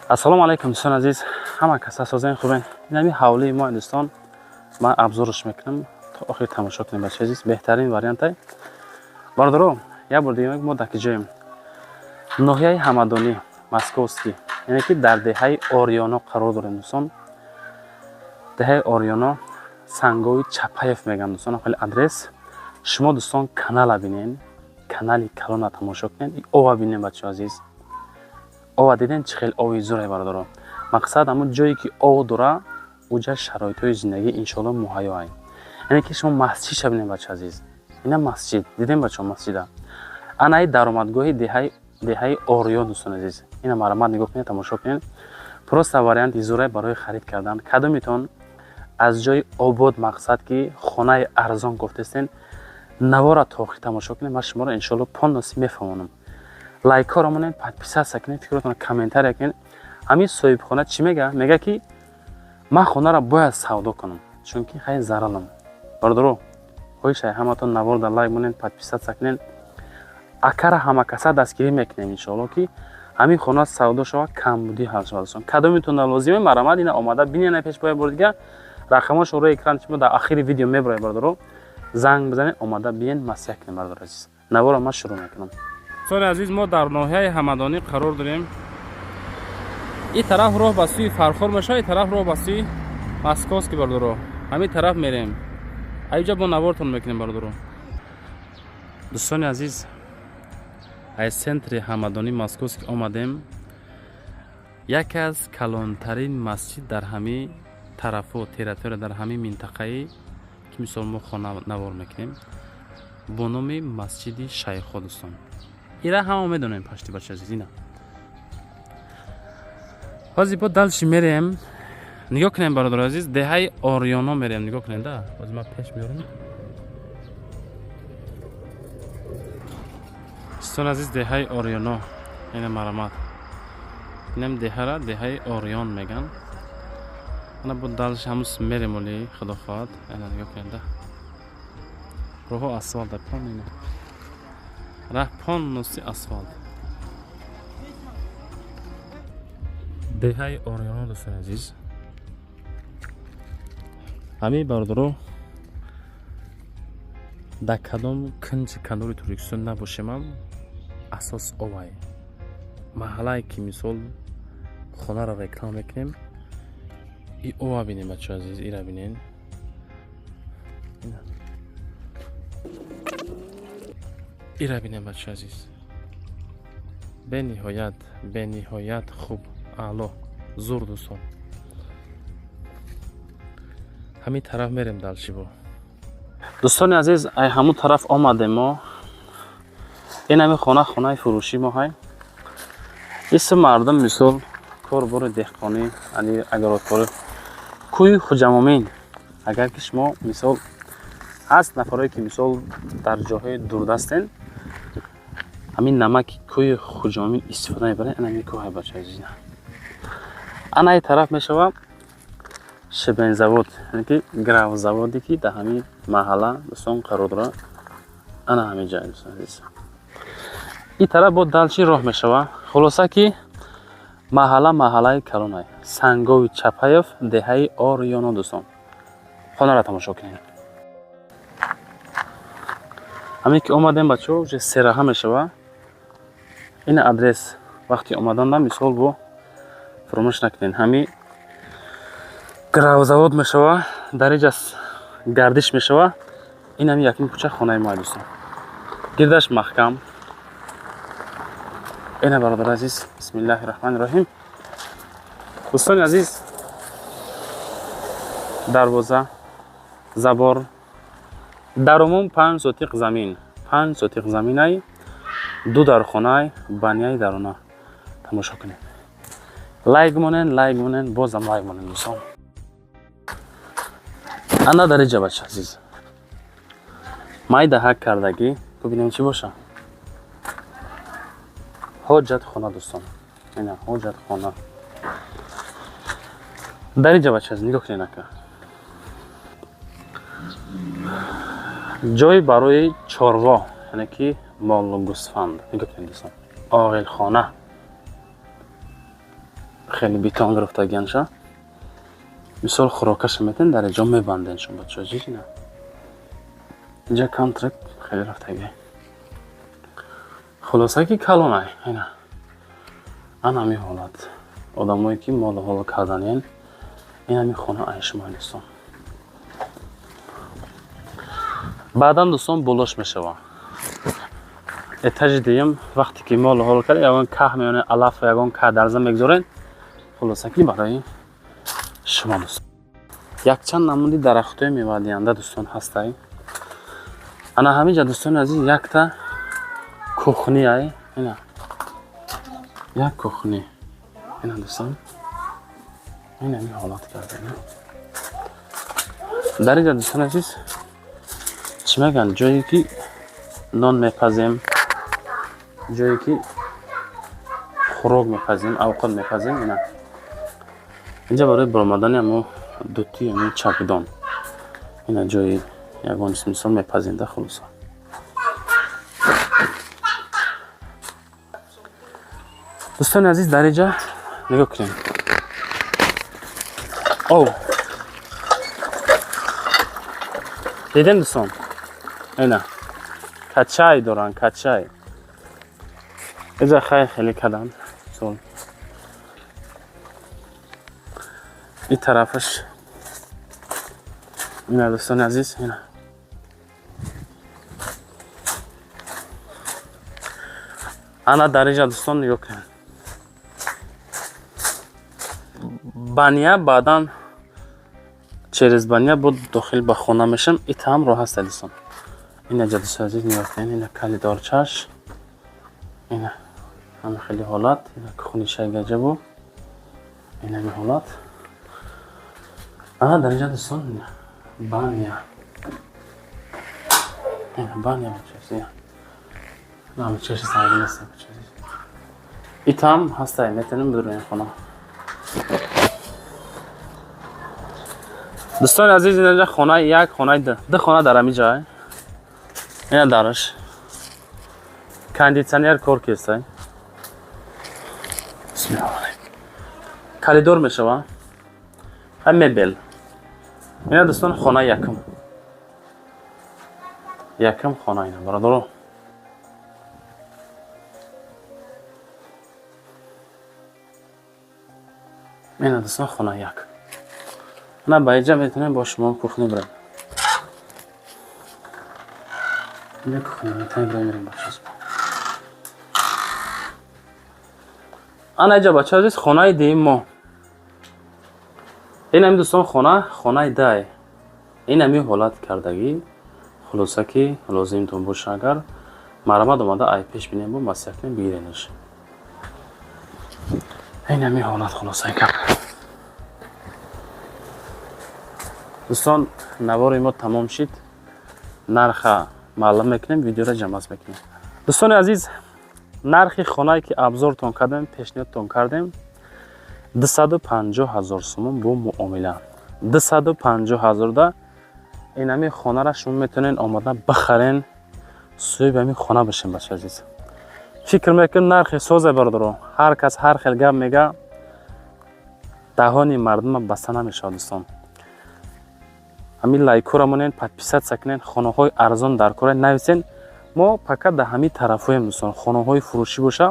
Ассалому алайкум, дӯстони азиз, ҳама каса созен, хубен? Ин ҳами ҳавлии мо, дӯстон, ман обзорш мекунам, то охир тамошо кунем, бачаи азиз, беҳтарин вариантай. Бародаро, як бор дига, мо дар киҷоем? Ноҳияи Ҳамадонӣ, Московский, яъне ки дар деҳаи Ориёно қарор дорем, дӯстон. Деҳаи Ориёно, Сангови Чапаев мегӯям, дӯстон, хеле адрес. Шумо, дӯстон, канала бинен, канали калона тамошо кунед, ова бинен, бачаҳо азиз, ова диден, чӣ хел ови зуре, бародаро. Мақсад, ҳамун ҷое ки ов дора, уҷа шароитҳои зиндагӣ иншоалло муҳайё ай. Яъне ки шумо масҷидша бинед, бача азиз, ина масҷид дидем, бачаҳо, масҷида. Анаи даромадгоҳи деҳаи Ориё, дӯстони азиз, ина марамат нигоҳ кунед, тамошо кунед. Просто варианти зуре барои харид кардан. Кадомитон аз ҷои обод, мақсад ки хонаи арзон гуфтестен, навора то охир тамошо кунед, ман шуморо иншоалло полностью мефаҳмонам. Лайкҳоро монед, подписаться кунед, фикротонро комментария кунед. Ҳамин соҳибхона чӣ мега? Мега ки ман хонаро бояд савдо кунам, чунки хай заралам. Бародаро, хоҳишай ҳаматон навор дар лайк монед, подписаться кунед. Акара ҳамакаса дастгирӣ мекунем, иншоалло, ки ҳамин хона савдо шавад, камбудӣ ҳал шавад. Дӯстон, кадомитон лозиме, марамад, ина омада бинена. Пеш бояд бор дига рақамошон рӯи экран шумо дар ахири видео мебарояд. Бародаро, занг бизанед, омада биен, маслиҳат кунем. Бародаро азиз, наворо ман шурӯъ мекунам. Дӯстони азиз, мо дар ноҳияи Ҳамадонӣ қарор дорем. Ин тараф роҳ ба сӯи Фархор мешавад, ин тараф роҳ ба сӯи Московский. Бародаро, ҳамин тараф мерем, аиҷа бо навортон мекунем, бародаро. Дӯстони азиз, аз центри Ҳамадонӣ, Московский омадем. Яке аз калонтарин масҷид дар ҳамин тарафо территория, дар ҳамин минтақае ки мисол мо хона навор мекунем, бо номи масҷиди Шайхо. Дӯстон, ира ҳама медонем, пашти, бача азиз, ина. Ҳозир бо дальше мерем, нигоҳ кунем, бародари азиз, деҳаи Ориёно мерем, нигоҳ кунем да. Ҳозир ман пеш меорам. Дӯстони азиз, деҳаи Ориёно ина, марамат, инам деҳара деҳаи Ориён меган. Ана бо дальше ҳамус мерем, оли худо хоҳад. Ана нигоҳ кунем да, роҳо асфалта, пон, ина раҳ полностью асфалт. Деҳаи Ориёно, дӯстони азиз, ҳамин, бародаро, дар кадом кунҷи канори Тоҷикистон набошемам, асос овай маҳаллае ки мисол хонаро реклама мекунем, и ова бинем, бачаҳо азиз, ира бинен, ира бинем, бачаҳо азиз, бениҳоят, бениҳоят хуб, аъло, зур. Дӯстон, ҳамин тараф мерем дальше бо. Дӯстони азиз, ай ҳамун тараф омадем мо. Ин ҳами хона, хонаи фурӯшӣ мо ҳай. Исм мардум, мисол, корбори деҳқонӣ, ани агрокорӣ, кӯи Хуҷамомин. Агар ки шумо, мисол, ҳаст нафарое ки мисол дар ҷоҳои дурдастен, ҳамин намаки кӯи Хуҷамомин истифода мебаред, ин ҳамин кӯҳ, бача азиз. Ана ин тараф мешавад шибензавод, яъне ки гравзаводе ки дар ҳамин маҳалла, дӯстон, қарор дорад. Ана ҳамин ҷай, дӯстон азиз, ин тараф бо дальше роҳ мешавад. Хулоса ки маҳалла маҳаллаи калонай, Сангови Чапаев, деҳаи Ориёно. Дӯстон, хонаро тамошо кунед. Ҳамин ки омадем, бачаҳо, уже сераҳа мешавад. Ин адрес вақти омаданда, мисол, бо фаромӯш накунед, ҳамин гравзавод мешавад, дар инҷа гардиш мешавад. Ин ҳамин якум кӯча, хонаи мо, дӯстон, гирдаш маҳкам. Ина, бародари азиз, бисмиллаҳи раҳмани раҳим. Дӯстони азиз, дарвоза, забор, дар умум 5 сотиқ замин, 5 сотиқ заминай, ду дархонай, баняи дарона. Тамошо кунед, лайк монед, лайк монед, бозам лайк монед, дӯстон. Ана дар инҷа, бача азиз, майда ҳак кардагӣ, бубинем чӣ боша. Ҳоҷатхона, дӯстон, ина ҳоҷатхона дар инҷа, бача азиз, нигоҳ кунед, ака, ҷой барои чорво, яъне ки молу гӯсфанд. Нигоҳ кунед, дӯстон. Оғилхона хеле бетон гирифтагианша. Мисол хӯрокаша метен дар инҷо мебанден шумо бачаҳо азиз. Ина инҷа контракт хеле рафтаги. Хулоса ки калонай ина ана ҳамин ҳолат. Одамое ки молу ҳоло карданиян ин ҳамин хона ай шумо дӯстон. Баъдан дӯстон болош мешава. Этажи дуюм вақте ки молу ҳол кард ягон каҳ меёнед, алаф ягон каҳ дарза мегузоред. Хулоса ки барои шумо дӯстон. Якчанд намуди дарахтҳои мевадиҳанда дӯстон ҳастай. Ана ҳаминҷа дӯстони азиз якта кухни ай ина як кухни ина дӯстон ин ҳамин ҳолат карда. Дар инҷа дӯстони азиз чӣ мегӯянд, ҷое ки нон мепазем, ҷое ки хӯрок мепазем, авқот мепазем. Ина инҷа барои баромадани ҳамо дути ҳамин чакдон ина ҷои ягон мисол мепазем да. Хулоса дӯстони азиз дар инҷа нигоҳ кунем. Ов дидем дӯстон, ина качай доранд, качай инҷа хай хеле кадан. Мисол ин тарафаш ина дӯстони азиз ина ана дар инҷа дӯстон нигоҳ кунед. Баня баъдан через баня буд дохил ба хона мешам. Итаам роҳ ҳаста дӯстон. Ина ҷа дӯстони азиз нигоҳ кунед. Ина калидорчаш ина ҳама хеле ҳолат. Ина кухни шайгаҷабу ин ҳами ҳолат. Ана дар инҷа дӯстон баня ина баня бачаҳо. Ина чаши сангин нест бачаҳо. Итам ҳастай, метавонем бидурем хона. Дӯстони азиз инҷа хонаи як, хонаи ду, ду хона дар ҳамин ҷой. Ина дараш кондитсионер кор кестай. Коридор мешава. Ҳам мебел. Ина дӯстон хонаи якум. Якум хона ина бародаро. Ина дӯстон хонаи як. Ана ба инҷа метавонем бо шумо кухни бирем. Инҷа кухни метавонем бирем бачаҳо. Ана инҷа бачаҳо азиз хонаи дуюм мо. Ин ҳамин дӯстон хона, хонаи дай. Ин ҳамин ҳолат кардагӣ. Хулоса ки лозимтон боша агар марҳамат омада ай пеш бинем бо маслиҳат кунем бигиренаш. Ин ҳамин ҳолат хулосаи гап. Дӯстон навори мо тамом шид. Нарха маълум мекунем, видеоро ҷамъбаст мекунем. Дӯстони азиз, нархи хонае ки абзортон кардем, пешниҳодтон кардем 250 000 сомон бо муомила. 250 000 да ин ҳамин хонара шумо метавонед омада бихарен, соҳиби ҳамин хона бишен бачаи азиз. Фикр мекунем нархи созе бародаро. Ҳар кас ҳар хел гап мега, даҳони мардума баста намешавад дӯстон. Ҳамин лайкҳоро монед, подписаться кунед, хонаҳои арзон дар кора нависен. Мо фақат дар ҳамин тарафҳоем дӯстон. Хонаҳои фурӯшӣ боша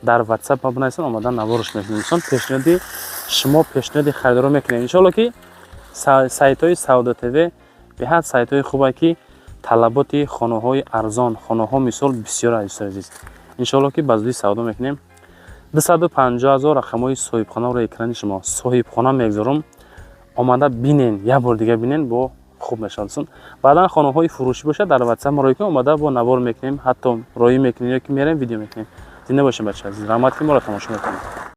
дар WhatsApp ма бинависен, омада наворш мекунем дӯстон. Пешниҳоди шумо пешниҳоди харидоро мекунем. Иншоалло ки сайтҳои Савдо ТВ беҳад сайтҳои хубе ки талаботи хонаҳои арзон, хонаҳо мисол бисёр аст дӯстони азиз. Иншоалло ки ба зудӣ савдо мекунем. 250 000 рақамҳои соҳибхонаро экрани шумо соҳибхона мегузорам. Омада бинен, як бор дига бинен, бо хуб мешавад дӯстон. Баъдан хонаҳои фурӯшӣ бошад дар WhatsApp мо роҳӣ кунем, омада бо навор мекунем, ҳатто роҳӣ мекунем ё ки мерем видео мекунем. Зинда бошем бачаҳо азиз. Раҳмат ки моро тамошо мекунед.